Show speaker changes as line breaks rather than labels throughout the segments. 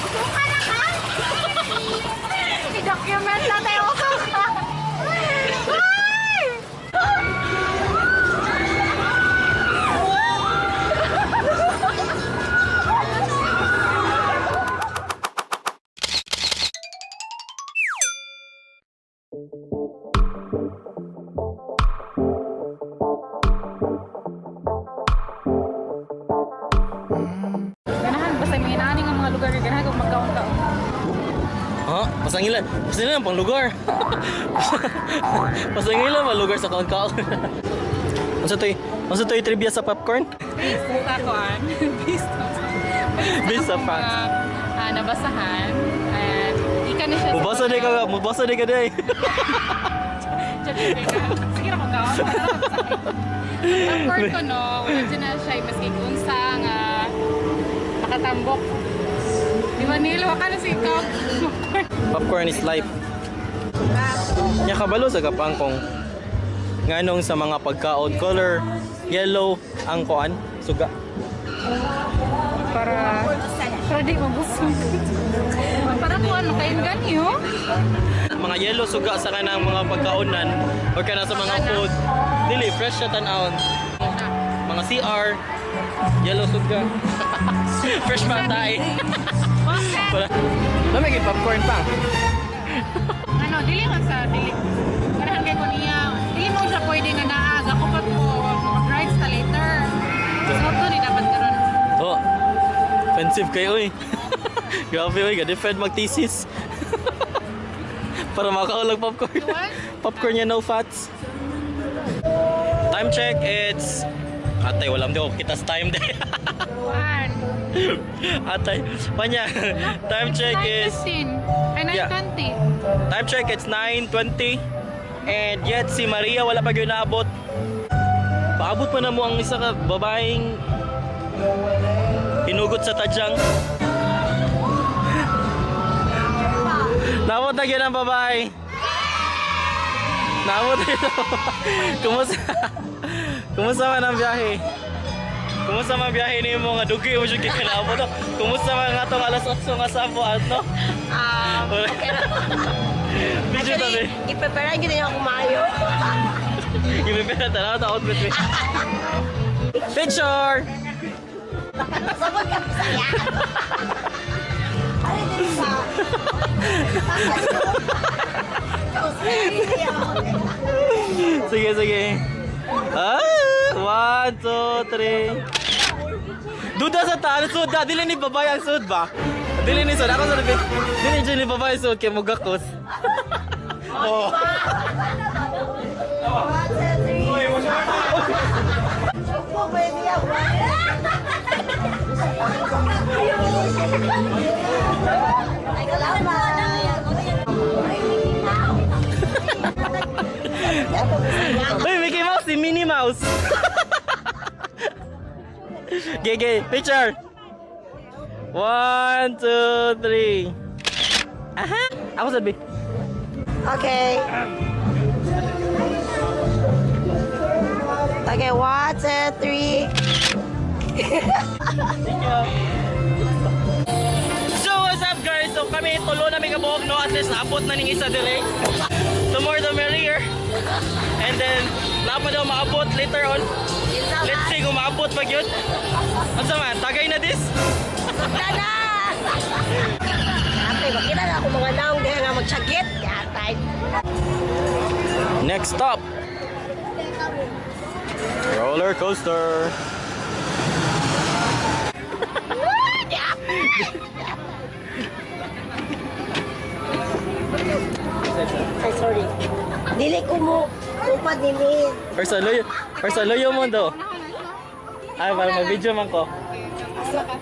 Suka na ka? I-document na tayo suka. Ay! Ganahan basta may inaani nga mga lugar ganahan kung magkaon-kaon.
Ha? Pasangilan. Pasangilan pang lugar. Pasangilan pa lugar sa kaon-kaon. Unsa toy? Unsa toy trivia sa popcorn?
Based sa kuan. Based sa
Based sa
akong
facts.
mga, nabasahan. At ika na siya sa
Mubasa di ka, mubasa di ka day.
Sige ra ko kaon. Popcorn ko no, wala dyan na siya maski unsa nga makatambok. Di ba nilo ka na si ikaw?
Popcorn is life. Nya kabalo sa kapangkong nganong sa mga pagkaon color yellow ang kuan suga.
Para para di mabusog. Para ko ano kayo ganyo.
Mga yellow suga sa kanang mga pagkaonan or kana sa mga food. Dili fresh siya tan-awon. Mga CR yellow suga. Fresh pa tayo. Lamig yung popcorn pa.
Ano, dili man sa dili. Ganahan kay ko niya. Dili mo siya pwede nga naa gakupot ko mag-rides ta later. So to ni dapat karon.
Oh. Offensive kayo eh. Grabe oy, ga-defend mag-thesis. Para makaulag popcorn.
What?
Popcorn niya no fats. Time check, it's Atay, wala mo kita sa time day.
One.
Atay, panya. Time check is
9:15. Ay,
Yeah.
9:20.
Time check, it's 9:20. And yet si Maria wala pa gyud naabot. Paabot pa na mo ang isa ka babaeng hinugot sa tadyang. Naabot na gyud ang babae. Naabot na gyud ang babae. Kumusta? Kumusta man ang biyahe? Kumusta man ang biyahe nimo nga dugi mo jud kay naabot, no? Kumusta man nga tong alas 8 nga sabo no?
Okay na.
Video tabi.
Actually, i-prepare yun na ako maayo.
Gimipira tanaw ta outfit me. Picture!
Sabot ka saya. Ano din sa?
Sige, sige. Ah, one, two, three. Duda sa taan, sud da. Dili ni babae ang sud ba? Dili ni sud. Ako sa dili. Dili dyan ni babae ang sud kay mugakos. Oh.
One, two, three. Opo, pwede yan. Ay, salamat.
Uy, Mickey Mouse, si Minnie Mouse. Gege, picture. One, two, three. Aha! Ako sa
Okay. Okay, one, two, three.
Thank you. So what's up guys? So kami tulo na may kabuok no, at least naabot na ning isa dire. The more the merrier. And then napa daw maabot later on. Let's see kung maabot pag yun. Unsa man, tagay na this?
Tana! Ate, makita na ako mga naong dahil nga magsakit. Yatay.
Next stop. Roller coaster.
Ay, sorry. Dili ko mo upad ni Min.
Or sa loyo mo do. Ay, para mag-video man ko.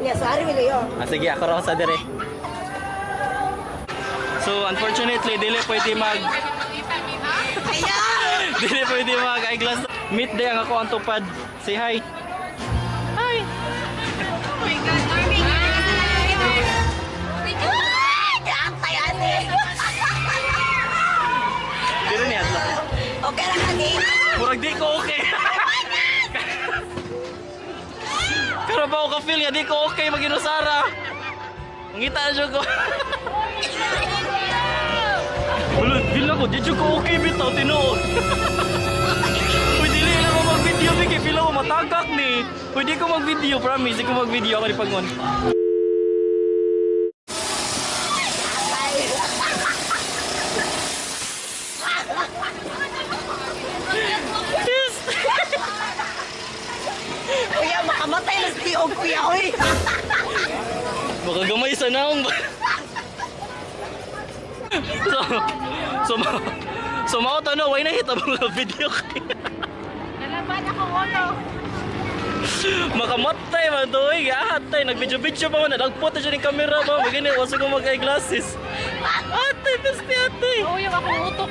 Niya, sorry, Wilio.
Ah, sige, ako raw sa dire. So, unfortunately, dili pwede mag
Ayaw!
dili pwede mag eyeglass. Meet day ang ako ang tupad. Say hi. Hi.
Oh my God, Normie.
Ay, Yatay, ate.
Dili niya adlaw.
Okay ra ka ni.
Murag di ko okay. Pero ba ako ka-feel nga di ko okay maginusara. Mangita na siya ko. Wala, feel ako, di ko okay bitaw tinuod. Uy, dili na ko mag-video, Vicky. Feel ako matagak ni. Uy, di ko mag-video, promise. Di ko mag-video ako ni Pangon. Yes!
Kuya, makamatay na si Tiog, kuya, oy.
Baka gamay sa naong ba? So, so, so, mao to no, why na hita mga video kay?
Nalaban ako ulo.
Makamatay man to, oy, atay, nag-video-video pa man, nalagpot na siya ng camera ba, magani, wasa ko mag-eyeglasses. Atay, besti atay.
Oo, yung akong utok.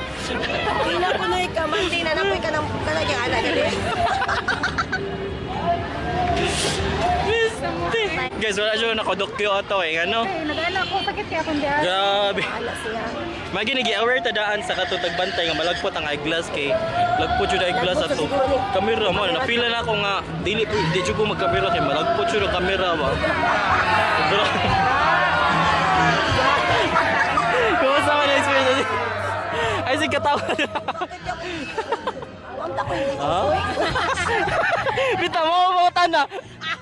Pila ko na ikamati na napoy ka ng kanagyan ana dili.
Besti. Guys, wala siya nakadokyo ato eh, ano?
Ay, nag-ala ko. Sakit kaya akong diyan.
Grabe.
Ala siya.
Magi nagi-aware ta daan sa kato tagbantay nga malagpot ang eyeglass kay lagpot jud eyeglass ato. Kamera mo na pila na ako nga dili di jud ko magkamera kay malagpot jud ang kamera ba. Bro. Kumusta man ang experience? Ay sige katawa.
Huwag ta ko yung
Ha? Bita mo mo tana.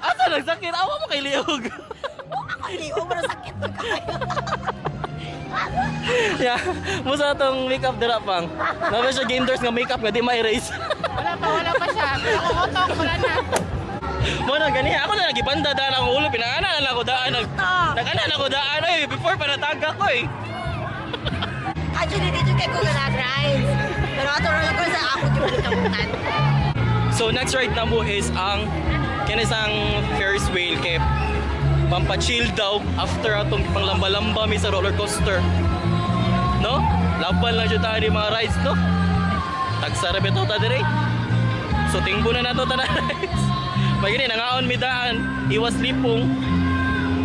Asa nagsakit? Awa mo kay liog.
Ako liog, pero sakit na kayo.
Yeah. Musa tong makeup dira pang. Nabi siya game doors nga makeup nga di ma-erase.
Wala pa siya. Pero akong utok, wala na.
Mo na gani ako na nagibanda daan ang ulo pinangana na ako daan nag nagana na ako daan ay before pa nataga ko eh.
Actually, dito kay ko na rides. Pero ato ra ko sa ako jud kamutan.
So next ride na mo is ang kinisang Ferris wheel kay pampa-chill daw after atong panglamba-lamba mi sa roller coaster. No? Laban lang jud tayo ni mga rides no. Tagsa ra bitaw ta dire. So tingbo na nato tanan rides. Pag nangaon mi daan, iwas lipong.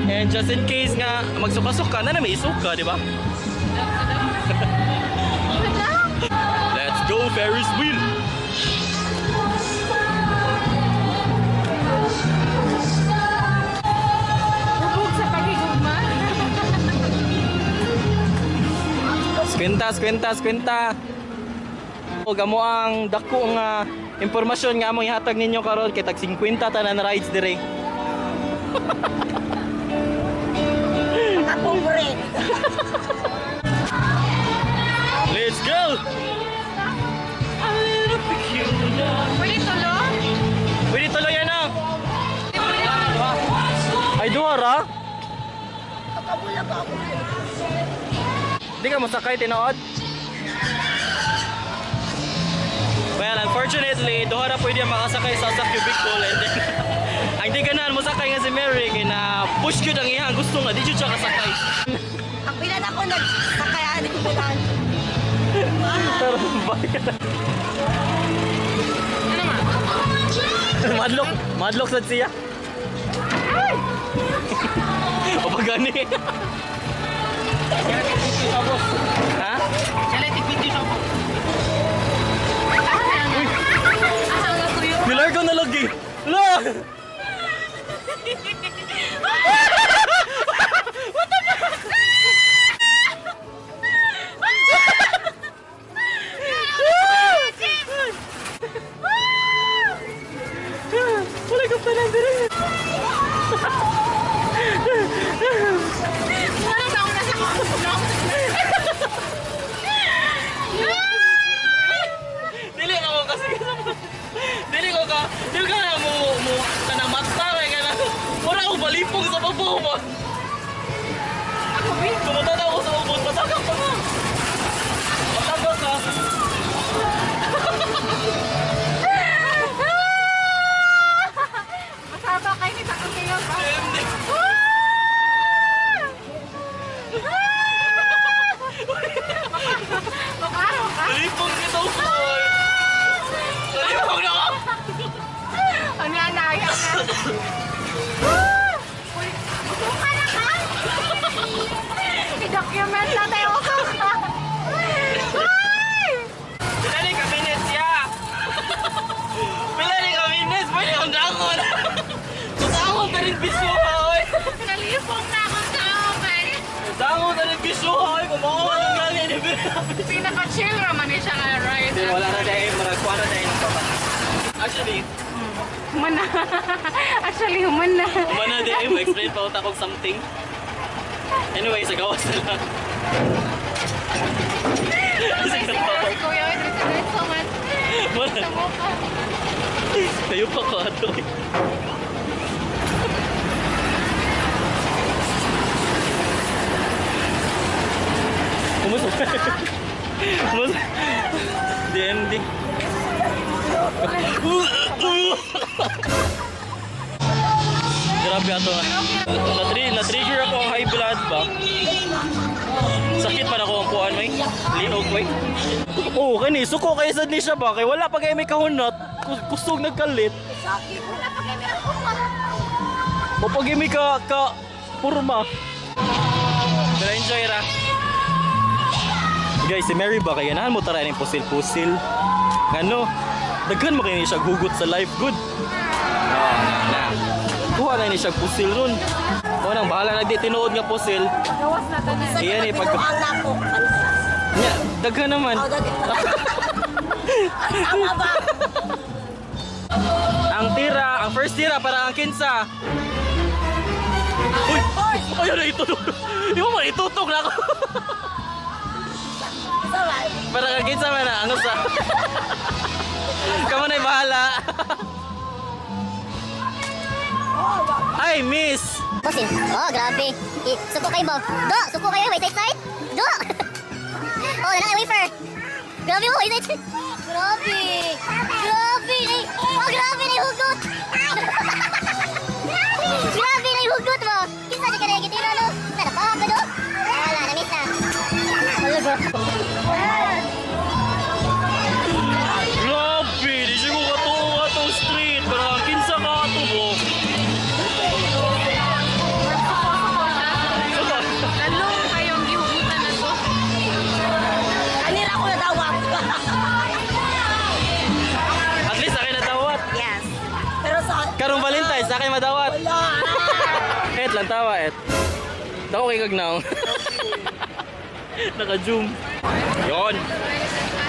And just in case nga magsuka-suka na na may isuka, di ba? Let's go Ferris wheel.
Hubog sa paghigugma.
Skwenta, skwenta, skwenta. O gamo ang dako nga impormasyon nga among ihatag ninyo karon kay tag 50 tanan rides dire.
Kapobre.
Let's go. A little peculiar.
Pwede tulo?
Pwede tuloy yan ah. Ay duha ra?
Kabula ko ako.
Di ka mosakay tinuod? Well, unfortunately, duha ra pwede ang makasakay sa cubicle and then ang di ganahan mosakay nga si Mary kay na push gyud ang iyang gusto nga di jud siya kasakay.
Ang pila na ako nagsakayan ko lang.
Pero bakit?
Ano ma?
Madlock, madlock sad siya. Ay! O ba gani? Ha?
Asa nga tuyo?
Nilargo na lagi. La! Wala ka pa lang dire.
Ano taon na sa ulo?
Dili ka mo kasi dili ko ka dili ka na mo mo kana mata kay kana wala ko balipong sa babaw ba.
Ako, bi?
Kumutata ako sa ubos, matagak pa nga. Matagak ka.
Masama kayo ni Takang kayo ba?
Hindi.
Makaraw ka?
Balipong ito ko. Balipong na ako.
Ano yan, ayaw na. Uy, Musuka na!
Bisyo ay kumawa lang gani ni.
Pinaka-chill raman ni siya nga ride.
Wala na dahil, maragkuha na dahil ng papa. Actually,
Human na. Actually, human na.
human na dahil, ma-explain pa utak kog something. Anyway, sa gawas na lang.
Si Kuya, diretso man.
Wala.
Sa mukha.
Tayo pa ko ato. Kumusta? Kumusta? DMD. Grabe ato. Na-trigger ako ang high blood ba? Sakit man ako ang kuan may. Liog may. Oh, kani suko kay sad ni siya ba kay wala pa kay may kahunot. Kusog nagkalit.
Sakit. Wala pa kayo meron ko.
O pag may ka purma. Pero enjoy ra. Guys, si Mary ba kay ganahan mo tara ning pusil-pusil. Ngano? Daghan mo kay ni siya hugot sa life good. Oh, na na. Kuha na ni siya pusil ron. O nang bahala na di tinuod nga pusil.
Gawas na tanan.
Sa
Iyan eh,
pag ang nako.
Nya, daghan naman.
Oh, daghan. Tama ba?
Ang tira, ang first tira para ang kinsa. Uy! Ayun na itutok. Di mo man itutok na ako.
Sama.
Para ang kinsa man na, ang usa. Kamu na bahala. Ay, miss!
Pusil. Oh, grabe. Suko kayo mo. Do! Suko kayo. May side side. Do! Oh, nanay, wafer. Grabe mo, may side side. Grabe. Grabe. Oh, grabe na hugot. Grabe na hugot mo. Kinsa di ka na gitira, no? Nanapaha ka, do? Wala, na-miss na. Wala ba?
Grabe! Di siya ko katuo atong street. Para ang kinsa ka ato mo.
Lalong kayong gihugutan na to.
Kanira ko nadawat.
At least akin nadawat.
Yes. Pero sa
Karong Valentine's, akin madawat.
Wala.
Et lang tawa et. Dako kay kagnaw. Naka-zoom. Ayun.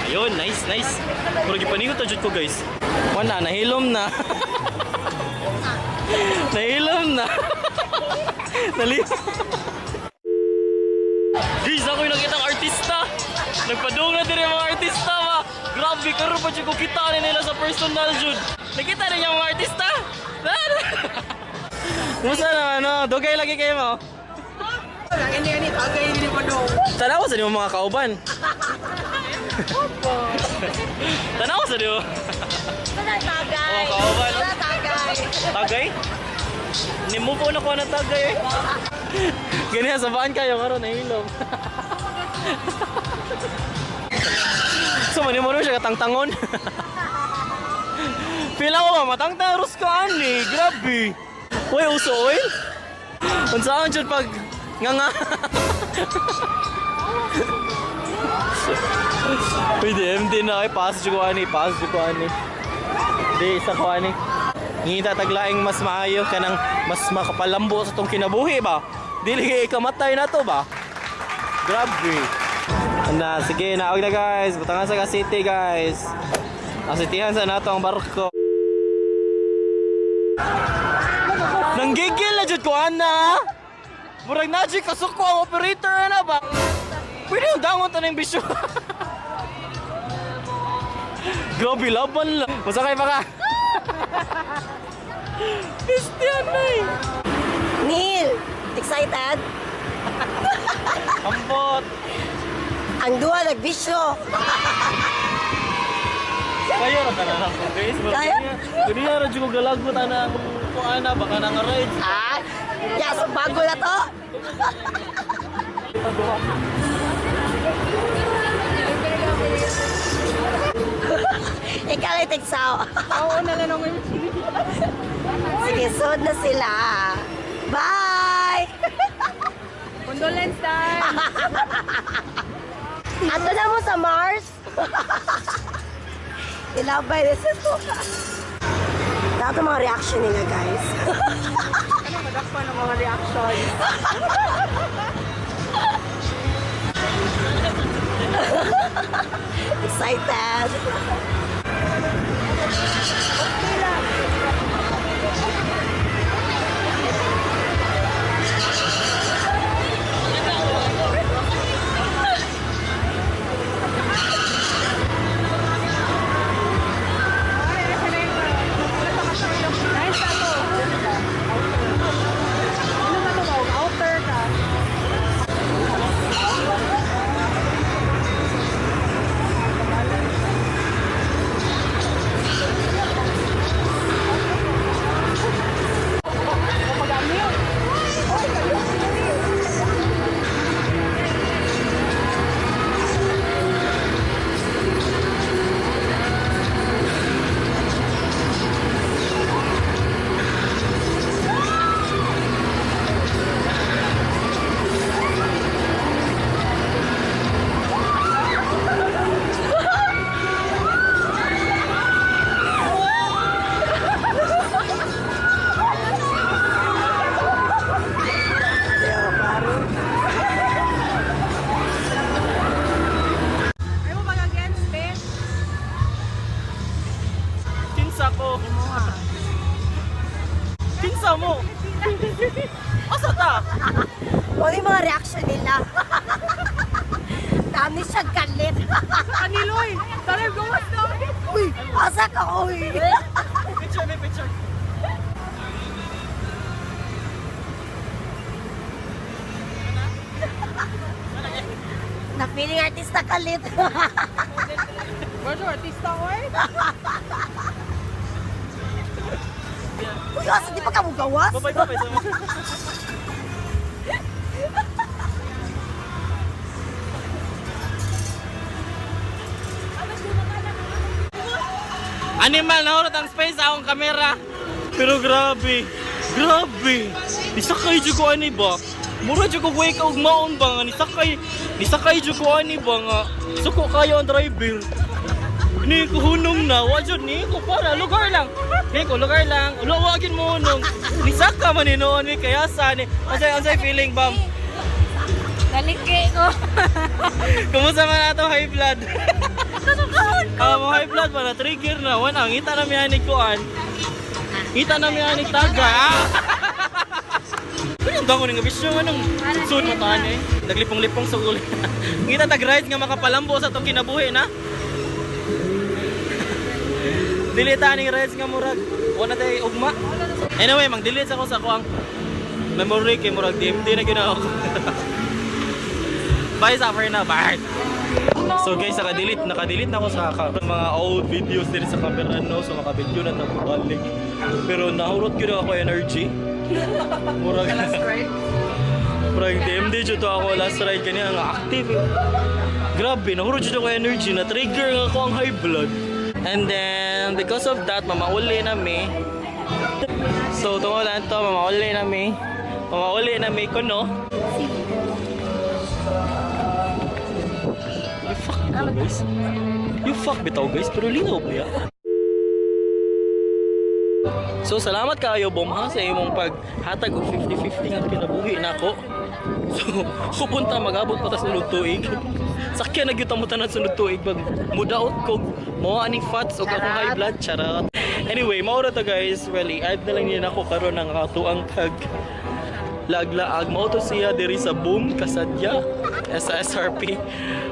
Ayun, nice, nice. Pero gipaningot na jud ko, guys. Wala, nahilom na. Nahilom na. Nalihom. Guys, ako yung nakitang artista. Nagpadung na din yung mga artista ba. Grabe, karon pa jud ko kita ni nila sa personal jud. Nakita rin yung mga artista. Kumusta naman, no? Dugay lagi kayo mo. Tanawa sa nimo mga kauban. Tanawa sa nimo.
Wala tagay.
Oh, kauban.
Wala tagay.
Tagay? Nimo po na kuha ng tagay eh. Ganyan, sabaan kayo karon nahilom. So man mo siya katangtangon. Pila ko ba matangtang rus ka ani, grabe. Uy, uso oil. Unsaan jud pag nga nga. Uy, DMD na ay pass jud ko ani, pass jud ko ani. Di isa ko ani. Ngita taglaing mas maayo kanang mas makapalambo sa tong kinabuhi ba? Dili kay kamatay na to ba? Grabe. Na, sige, naog na guys. Butangan sa ka city guys. Asitihan sa nato ang barko. Nanggigil na jud ko ana. Murag na jud kasuko ang operator na ba? Pwede yung dangon to ng bisyo. Grabe, laban lang. Masakay pa ka. Christian na eh.
Neil, excited?
Ambot.
Ang duha nagbisyo.
Kayo ra tanan ako guys.
Kaya?
Kaniya ra jud ko galagot ana ang kuan na baka na nga rides.
Ah, yes, bago na to. Ikaw ay tigsaw.
Oo, na lang ako.
Sige, sod na sila. Bye!
Condolence time.
Ato na mo sa Mars. Ilabay na sa to. Dapat ang mga reaction nila, guys.
Ano, madakpan ang mga reaction.
Excited.
Nice na to. Ano ba to ba? Outer ka. Ay mo pag-against, be?
Kinsa ko. Kinsa mo. Asa ta?
Huwag yung mga reaction nila. Dami siyang kalit.
Kaniloy! Tara, gawas na!
Uy, asa ka, uy.
Picture may picture.
Na-feeling artista kalit.
Bonjour, artista, oy!
Uy, asa di pa ka mo gawas?
Babay, babay. Animal, nahurot ang space sa akong kamera. Pero grabe, grabe. Nisakay jud ko ani ba? Mura jud ko wake og maon ba nga nisakay, nisakay jud ko ani ba nga suko kayo ang driver. Ni ko hunong na, wa jud ni ko para lugar lang. Ni ko lugar lang. Ulo wagin mo hunong. Nisaka man ni noon ni kaya sa ni. Unsay feeling bam?
Naliki ko.
Kumusta man ato high blood? Ah, mo high blood ba na trigger na wan ang ngita na mi ani kuan. Ngita na mi ani taga. Ah! Ano ang dango nga bisyo anong sudsud mo taan eh. Naglipong-lipong sa ulo. Ngita tag rides nga makapalambo sa atong kinabuhi na. Dili ta aning rides nga murag wala tay ugma. Anyway, mang delete ako sa kuang memory kay murag DMD na gyud ako. Bye sa na, bye. So guys, naka-delete na ako sa mga old videos din sa camera no, so maka-video na tayo balik. Pero nahurot gyud ako energy. Murag
Last ride.
Murag DMD jud to ako last ride kani ang active. Eh. Grabe, nahurot jud ako energy, na trigger nga ako ang high blood. And then because of that, mamauli na mi. So tungo lang to, mamauli na mi. Mamauli na mi kuno. You fuck bitaw guys. You fuck bitaw guys, pero lingaw ba ya? So salamat kaayo Bom ha sa imong paghatag og 50-50 nga kinabuhi nako. So pupunta magabot pa ta sunod tuig. Sakya na gyud mo tanan sunod tuig pag mudaot kog mo aning fats og akong high blood charot. Anyway, mao ra to guys. Well, i-add na lang niya nako karon ang atuang pag laag-laag mao to siya diri sa Boom Kasadya SSRP.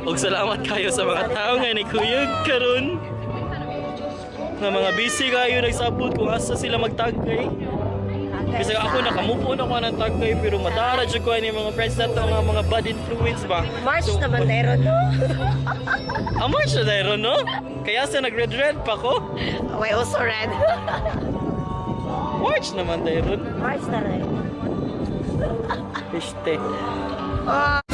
Og salamat kayo sa mga tao nga nikuyog karon nga mga busy kayo nagsabot kung asa sila magtagkay. Kasi ako nakamove on ako ng tagkay pero madara jud ko ani mga friends nato nga mga bad influence ba.
March
So,
naman meron, no?
Ah, March na dahil no? Kaya sa nag-red red pa ko.
Wait, also red.
March naman dahil
March na rin.
Este.
Oh.